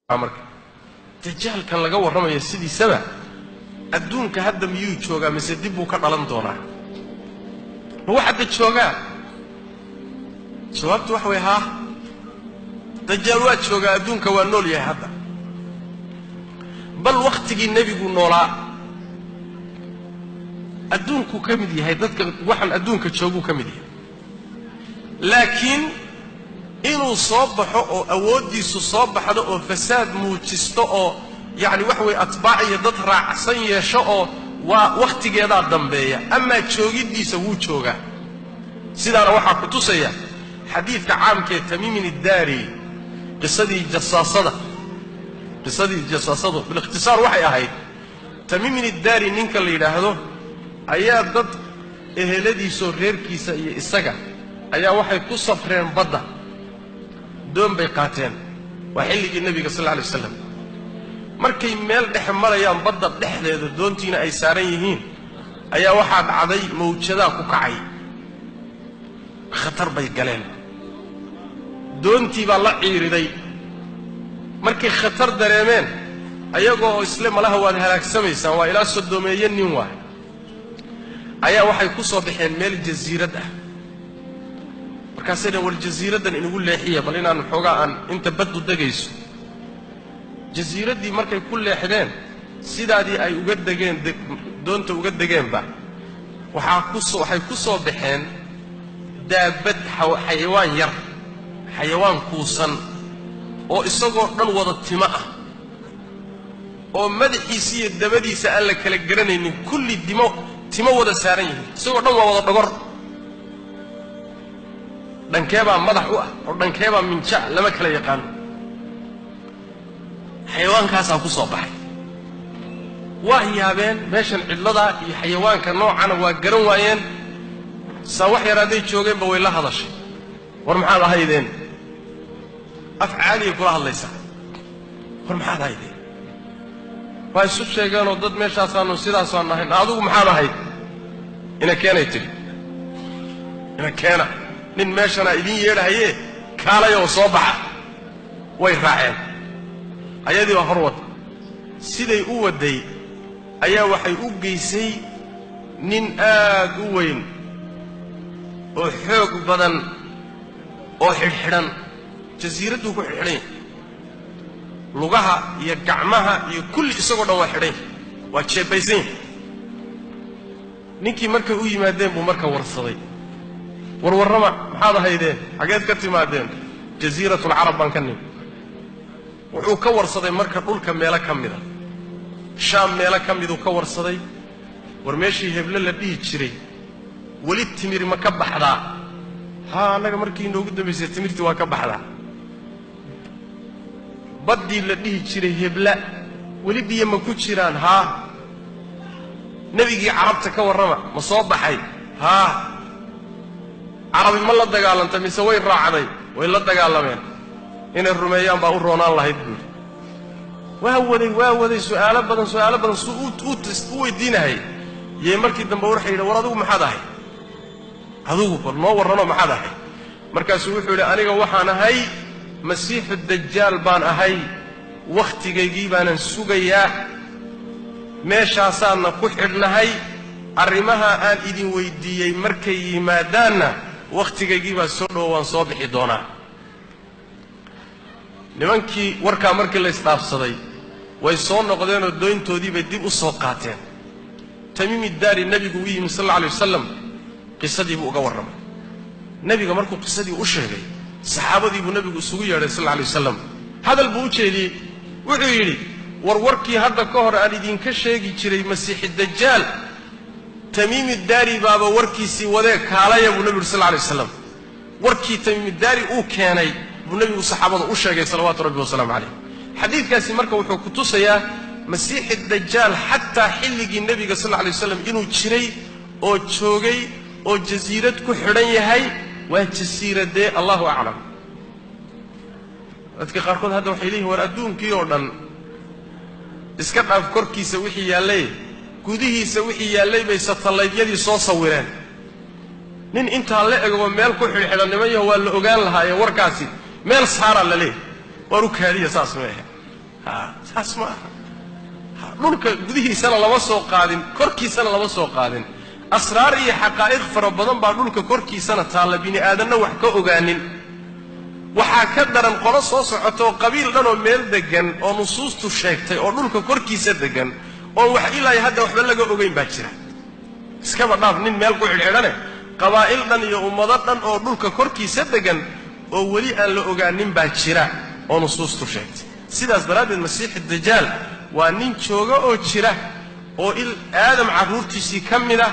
Marka dajaalkan laga warramaya sidiisaba adduunka hadda miyuu joogaa mise dib buu ka dhalan doonaa? Ma wax hadda joogaa? Jawaabtu waxa way haa, dajaal waa joogaa, adduunka waa nool yahay hadda. Bal wakhtigii nebigu noolaa adduunkuu ka mid yahay, dadka waxaan adduunka jooguu ka mid yahay. Laakiin inuu soo baxo oo awooddiisu soo baxdo oo fasaad muujisto oo yacni waxa weeye atbaac iyo dad raacsan yeesho oo waa wakhtigeedaa dambeeya, amaa joogiddiisa wuu joogaa. Sidaana waxaa ku tusaya xadiidka caamkee Tamiimin Iddaari, qisadii jasaasada. Qisadii jasaasadu bilikhtisaar waxay ahayd, Tamiimin Iddaari ninka la yidhaahdo ayaa dad eheladiisoo reerkiisa iyo isaga ayaa waxay ku safreen badda, doon bay qaateen. Waa xilligii nebiga sal alla alay waslam. Markay meel dhex marayaan badda dhexdeeda, doontiina ay saaran yihiin, ayaa waxaa dhacday mawjadaa ku kacay, khatar bay galeen, doontii baa la ciiriday. Markay khatar dareemeen, ayagoo isle malaha waad halaagsamaysaan, waa ilaa sodomeeye nin waay, ayaa waxay ku soo baxeen meel jasiirad ah. Markaasay dheen, war jasiiraddan inagu leexiya, bal inaan xoogaa aan inta baddu degayso. Jasiiraddii markay ku leexdeen, sidaadii ay uga degeen doonta uga degeenba, waxaa kusoo waxay ku soo baxeen daabad, xayawaan yar, xayawaan kuusan oo isagoo dhan wada timo ah oo madaxiisa iyo dabadiisa aan la kala garanaynin, kulli dimo timo wada saaran yihiin, isagoo dhan waa wada dhogor. Dhankeebaa madax u ah oo dhankeebaa minja lama kala yaqaano. Xayawaankaasaa ku soo baxay. Waa yaabeen, meeshan cidladaa iyo xayawaanka noocana waa garan waayeen. Saa wax yar hadday joogeenba way la hadashay. War maxaad ahaydeen? Af caadiyay kula hadlaysaa. War maxaad ahaydeen? Waa isu sheegeenoo dad meeshaasaanu sidaasaanu ahayn. Adigu maxaad ahayd? Ina keenay tidhi, ina keena, nin meeshanaa idiin yeedhahaye, kaalayoo soo baxa. Way raaceen, ayadii baa hor wadda. Siday u wadday ayaa waxay u geysay nin aad u weyn oo xoog badan oo xidhxidhan. Jasiiradduu ku xidhxidhan yahay, lugaha iyo gacmaha iyo kulli isagoo dhan waa xidhan yahay, waa jeebbaysan yahay. Ninkii markay u yimaadeen buu marka warsaday, warwarrama, maxaad ahaydeen? Xageed ka timaadeen? Jasiiratulcarab baan ka nimi. Wuxuu ka warsaday marka dhulka meelo ka mida, Shaam meelo ka miduu ka warsaday. War meeshii heble la dhihi jiray weli timir ma ka baxdaa? Haa, annaga markii inoogu dambaysay timirtii waa ka baxdaa. Baddii la dhihi jiray hebla weli biyo ma ku jiraan? Haa. Nebigii carabta ka warrama, ma soo baxay? Haa. Carabi ma la dagaalantay mise way raacday? Way la dagaalameen, inay rumeeyaan baa u roonaan lahayd buuri. Waa waday, waa waday, su'aalo badan, su'aalo badan suu u weydiinahay yee. Markii dambe waxay yidhi, war adigu maxaad ahay? Adigu bal noo warranoo maxaad ahay? Markaasuu wuxuu yidhi, aniga waxaan ahay Masiixu Dajaal baan ahay, wakhtigaygii baanan sugayaa, meeshaasaanna ku xidhnahay. Arrimaha aan idin weydiiyey markay yimaadaanna wakhtigaygii baa soo dhowo, waan soo bixi doonaa. Nimankii warkaa markii la isdhaafsaday way soo noqdeenoo doyntoodii bay dib u soo qaateen. Tamiimi Daari nebigu u yimi sal alla alay wasalam, qisadii buu uga warramay nebiga. Markuu qisadii u sheegay, saxaabadii buu nebigu isugu yeedhay sal alla alay wasalam, hadal buu u jeediyey. Wuxuu yidhi, war warkii hadda ka hor aan idinka sheegi jiray Masiixi Dajaal, Tamiimi Daari baaba warkiisii wadee, kaalaya buu nebigu yuri sal alla alay waslam. Warkii Tamiimi Daari uu keenay buu nebigu saxaabada u sheegay salawaatu rabbi wasalaamu calayh. Xadiidkaasi marka wuxuu ku tusayaa Masiixi Dajaal xataa xilligii nebiga sal alla alay waslam inuu jiray oo joogay oo jasiirad ku xidhan yahay. Waa jasiiradee? Allahu aclam. Dadka qaarkood hadda waxay leeyihin, war adduunkii oo dhan iska dhaaf, korkiisa wixii yaallay, gudihiisa wixii yaallay bay satalaydyadii soo sawireen. Nin intaa la egoo meel ku xidhxidhan, niman yaho, waa la ogaan lahaa ee warkaasi meel saaraa la leeyahy. Waar u kaadiya, saas ma ahe. Saas ma aha. Dhulka gudihiisana lama soo qaadin, korkiisana lama soo qaadin. Asraar iyo xaqaa'iq fara badan baa dhulka korkiisana taalla, bini aadanna wax ka ogaanin. Waxaa ka daran qolo soo socota oo qabiil dhan oo meel degan oo nusuustu sheegtay oo dhulka korkiisa degan oon wax ilaa hadda waxba laga ogeyn baa jira. Iskaba dhaaf nin meel ku xidhxidhane, qabaa'il dhan iyo ummado dhan oo dhulka korkiisa degan oo weli aan la ogaanin baa jira oo nusuustu sheegtay. Sidaas daraaddeed Masiixi Dajaal waa nin jooga oo jira oo il aadam carruurtiisii ka mid ah.